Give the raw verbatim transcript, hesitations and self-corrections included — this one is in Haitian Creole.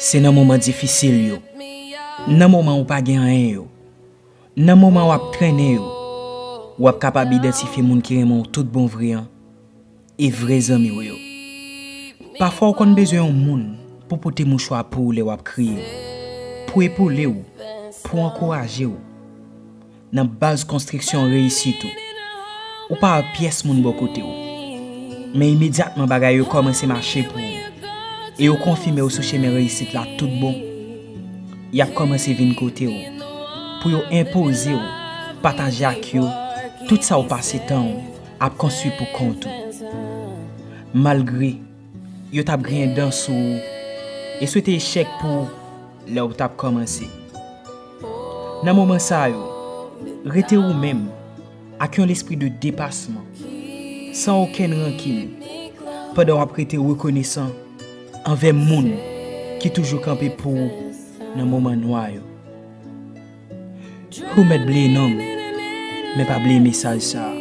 Se nan moman difisil yo, nan moman ou pa gen anyen yo, nan moman w ap trennen yo, w ap kapab idantifye moun ki renmen w tout bon vre an e vre zanmi w yo. Pafwa w konn bezwen yon moun pou pote mouchwa pou ou lè w ap kriye, pou epoule w, pou ankouraje w. Nan baz konstriksyon reyisit ou, ou pa wè pyès moun bò kote w. Men imedyatman bagay yo kòmanse mache pou ou, e yo konfime w sou chemen reyisit la tout bon, y ap kòmanse vin kote w pou yo enpoze w, pataje ak yo tout sa w pase tan w ap konstwi pou kont ou. Malgre yo t ap griyen dan sou ou e swete echèk pou ou lè w t ap kòmanse. Nan moman sa yo, rete ou menm, ak yon lespri de depasman, san okenn rankin, pandan w ap rete rekonesan anvè moun ki toujou kanpe pou ou nan moman nwa yo. Ou mèt bliye non m, men pa bliye mesaj sa a.